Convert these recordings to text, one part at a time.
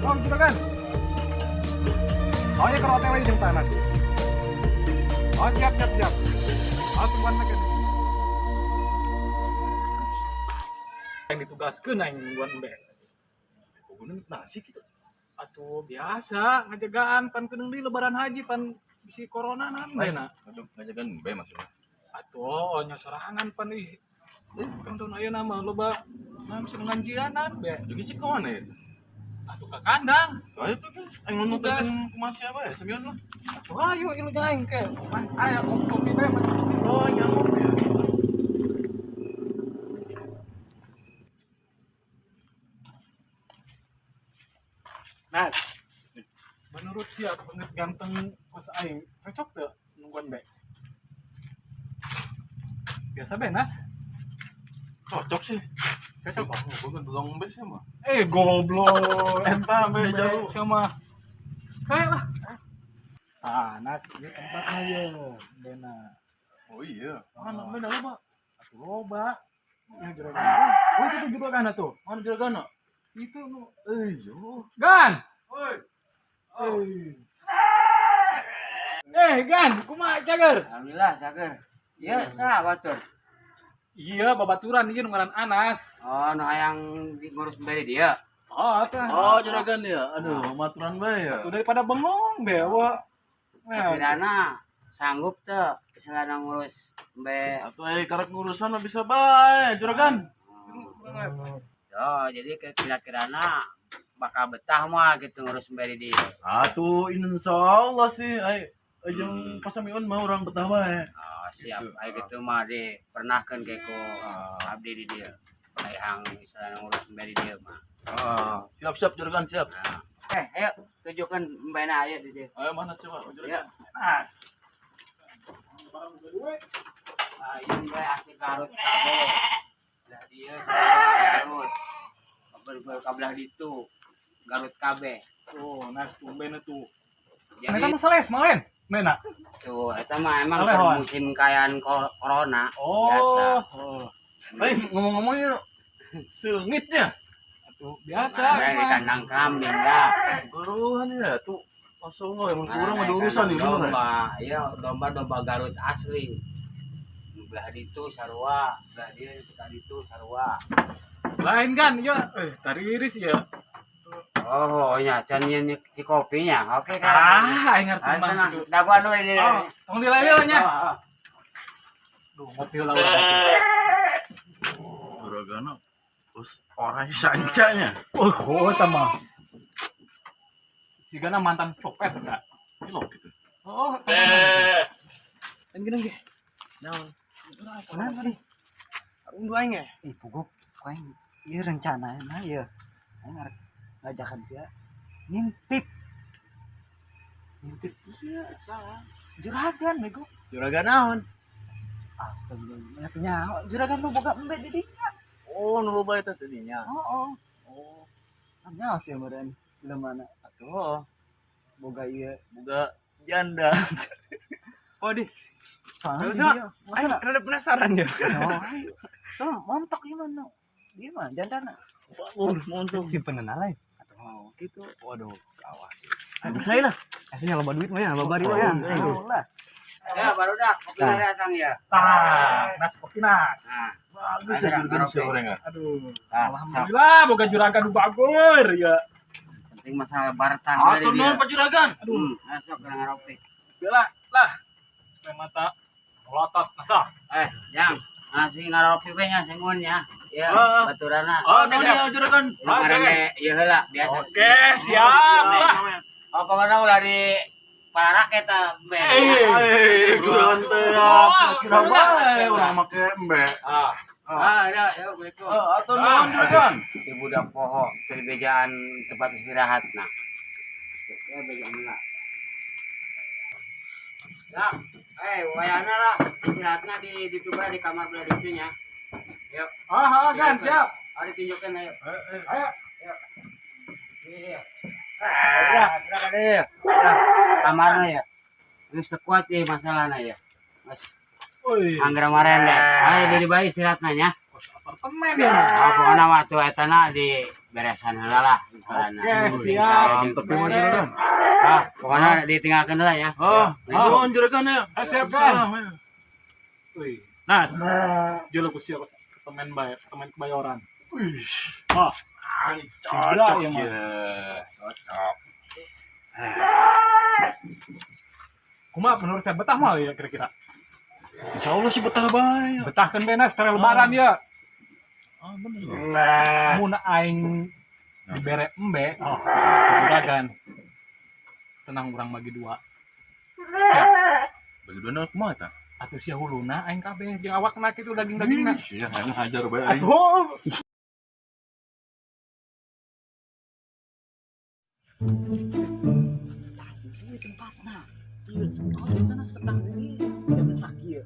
Oh, juragan. Oh, ya kalau OTW jeung Tanas. Oh, siap siap siap. Oh, tungguan mereka. Yang ditugaskeun aing nungguan embe. Pokoknya nasi gitu. Atuh biasa ngajagaan pan kedeung di lebaran haji pan bisi corona nan Lain. na. Ngajagaan embe maksudnya. Atuh nya sorangan pan ih. Kan tahun ayeuna mah loba nah bisa nganjianan be. Jadi sih kemana ya? Atuh ka kandang. Ayo tuh kan, ayo ngomong Tugas. tentang masih apa ya? Semion lah. Atuh ayo ilu jeung aing ke. Man aya kopi be. Oh, iya ngopi ya. Nah, menurut siap banget ganteng kos aing cocok teu nungguan be? Biasa be, Nas? Cocok sih. Cocok. Gue kan tukang embe sih mah. Eh, goblok. Eta embe jauh. Sama saya lah. Ah, Nas, ini tempatnya ye, Bena. Oh iya. Mana embe dah loba? Atuh loba. Ya juragan. Oh, itu tuh juragan tuh. Mana juragan? Itu nu. Eh, yo. Gan. Oi. Eh. Eh, Gan, kumaha cager? Alhamdulillah, cager. Iya, saha batur? Iya, babaturan ieu nu ngaran Anas. Oh, nu hayang ngurus embe di dieu. Oh, tah. Oh, juragan ya. Aduh, maturan bae ya. Tuh daripada bengong be, wa. Nah, Sakirana sanggup teu istilahna ngurus embe. Atau karek ngurusan mah bisa bae, juragan. Oh, jadi kira-kirana bakal betah mah gitu ngurus embe di dieu. Atuh insya Allah sih, ai jeung pasamiun mah urang betah bae. Oh, siap. Aya gitu mah di pernahkeun ke ku abdi di dieu. Hayang istilahna ngurus embe di dieu mah. Ah, siap-siap juragan, siap. Nah. Eh, ayo tunjukkan embena ayo di dieu. Ayo mana coba juragan. Nas. Ayo embe asli Garut kabeh. Belah dieu sarua Garut. Kabelah kabelah ditu Garut kabeh. Tuh, Nas tumben tuh. Jadi Eta mah sales malen. Mena. tuh eta mah emang Soleh, keur Wan. musim kayaan corona. Oh. Biasa. Oh. Eh, ngomong-ngomongnya seungitnya. Atuh biasa. Mana di mah. kandang kambing dah. Guruan ya tuh langsung emang Mana kurang di ada urusan kandang nih bener ya. domba. Iya, domba-domba Garut asli. Belah ditu sarua, belah dieu kita ditu sarua. Lain kan, ya. Eh, tariris ya. Oh, nya can nyeun si kopinya. Oke kan. Ah, aing ngerti Ah, mah tenang. gitu. Dagoan we di. Oh, tong dilele nya. Oh, oh. Duh, ngopi lah urang. Juragana terus orang sancanya. Oh, kok eta mah. Sigana mantan copet enggak? Ini gitu. Oh, eh. Kan gini ge. Naon? Mana sih? Undu aing ya. Ih, puguk aing ieu rencana na ieu. Aing arek ngajakan sia ngintip. Ngintip iya, juragan bego. Juragan naon? Astagfirullah, nyaho juragan nu boga embe di dinya. Oh, nu loba eta teh dinya. Oh, oh. Oh, Nyaho sih meureun mana atuh boga ieu. boga janda. Oh, di. Soalnya Terus, di dieu Aing masa rada penasaran ya. oh, ayo. Tuh, montok ieu mah nu. Ieu mah jandana. Oh, montok. Simpenan lain. Atuh gitu. Waduh, gawat. Aduh, saya lah. Aslinya loba duit mah ya, loba bari mah ya. Oh, lah. Ya, baru dah kopi datang ya. Tah, nas kopi nas. Nah, Bagus ya juragan sih orang ya. Aduh, Nah, alhamdulillah boga juragan nu bager ya. penting masalah bartah dari Atur dia. nuhun Pak Juragan. Aduh, Masuk ke ngaropi. bela lah. Supaya mata melotot nasa. Eh, Jang, ngasih ngaropi we nya sengun ya. Ya, Ah. baturana. Oke, Nuhun siap. ya juragan. Lu ngarene ieu heula biasa. Oke, siap lah. Oh, pokoknya ulah di para rakyat ah, embe. Eh. Eh, juragan teh ya kira-kira bae urang make embe. Ah. Ah, ya, ya, begitu. Eh, atur nuhun juragan. Di budak poho, bejaan tempat istirahat nah. Ya bejaan lah. Lah, wayana lah istirahatna di tuba di kamar belah ditu nya. Yuk. Ah, ah, Gan, siap. Oh, ditunjukkan ayo. Ayo. Iya. Ah, berapa deh? Kamarnya ya. Geus teu kuat ya masalahna ya. Mas Woi, anggar marende. Ayo dari bayi istirahatna nya. kos apartemen ya. Oh, pokoknya waktu etana di beresan heula lah. Masalahna. Oke, siap. Mantep ya mah juragan. Ah, pokoknya ditinggalkan lah ya. Oh, nuhun juragan ya. Ah, siap kan? Salam, ya. Wih, Nas. Jolo ku sia temen bae, temen kebayoran. Oh, Cocok ya, mah. ya. Cocok. Kumaha menurut saya betah mah ya kira-kira. Insya Allah sih betah bae. Betah kan benas setelah lebaran ya. Ah, bener. Mun aing dibere embe, oh, juragan. Tenang urang bagi dua. Siap. Bagi dua kumaha tah? Atuh sia huluna aing kabeh jeung awakna kitu daging-dagingna. Ih, sia aing hajar bae aing. Atuh. Ieu tempatna. Ieu oh biasana setang ini jam sakieu.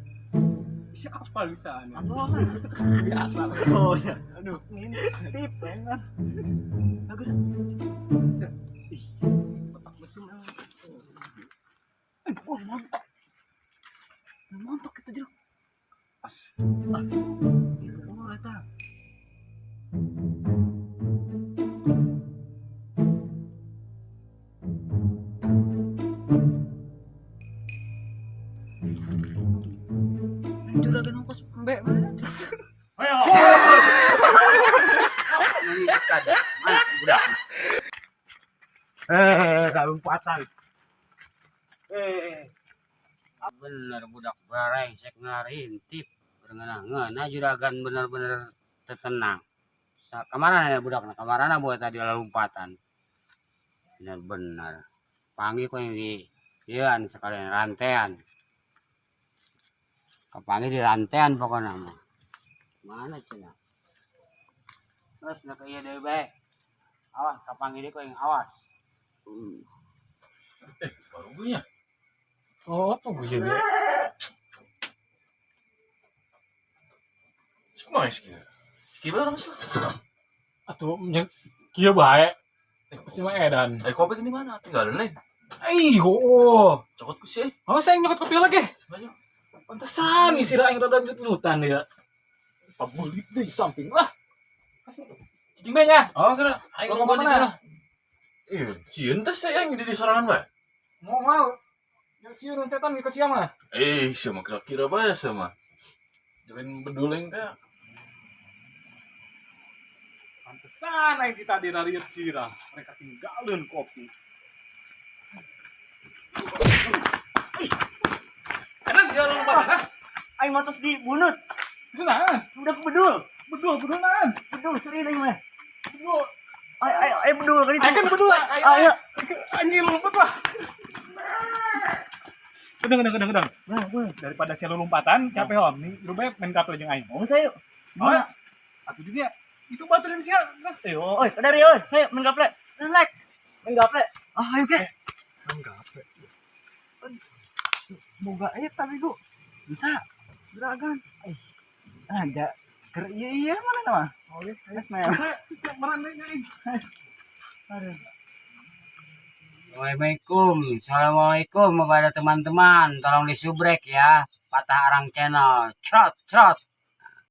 Siapa bisa anu? Atuh kan. Biasa. Oh ya. Aduh, ngintip kan. Bagus. Ih, otak mesin. Eh, oh, montok. Montok itu jeruk. As, as. Oh, eta. Juragan ongkos embe mana? Ayo. Mana budak? Eh, kalompatan. Eh. Bener budak brengsek ngarintip. Ngeunah-ngeunah juragan bener-bener tertenang. Kamarana ya budak kamarana buat tadi lompatan. Bener-bener. Panggil kok yang di ieuan sekalian rantean. Kepanggil di rantean pokoknya mah. Mana cenah? Terus nak ieu deui bae. Awas kapanggil deui kok yang awas. Baru gue ya. Oh, apa gue jadi? Kumaha sih? Siki bareng sih. Atuh nya kieu bae. Pasti mah edan. Eh, kopi di mana? Tinggalin lain. Ih, oh. Cokot ku sih. Oh, saya nyokot kopi lagi. Maju. Pantesan isi aing rada nyut-nyutan ya. Pabulit di samping lah. Cicing bae nya. Oh, kira aing Mau ngomong kemana? di lah. Iya, sieun teh saya yang di sorangan bae. Mau mau. Ya siun setan ke sia mah. Eh, sama kira-kira bae sama. Jalin beduling teh. Pantesan aing kita tadi rariet sirah. Mereka tinggalin kopi. Enak dia lu lompat, hah? Aing mah tos dibunut. Itu nah. Udah bedul. Bedul, bedul naan. Bedul serius aing mah. Bedul. Aing aing aing bedul kali itu. Aing kan bedul lah. Aing Ayo. anjing lompat lah. Gedeng, gedeng, gedeng, gedeng. Nah, gue. Daripada sia lu lompatan, capek hom. Nih, lu bae main gaple jeung aing. Mau saya. Oh, ya. Atuh dia itu baturin sia. Nah, Eh, oi, dari oi. Ayo main gaple. Lek. Main gaple. Ah, ayo ke. main gaple. Moga eta bego. Bisa. Juragan. Eh. Ada. Ker iya iya mana nama? Oke, Geus mah. Siap meran deui aing. Aduh. Assalamualaikum, assalamualaikum kepada teman-teman. Tolong disubrek ya, Patah Arang Channel. Crot, crot.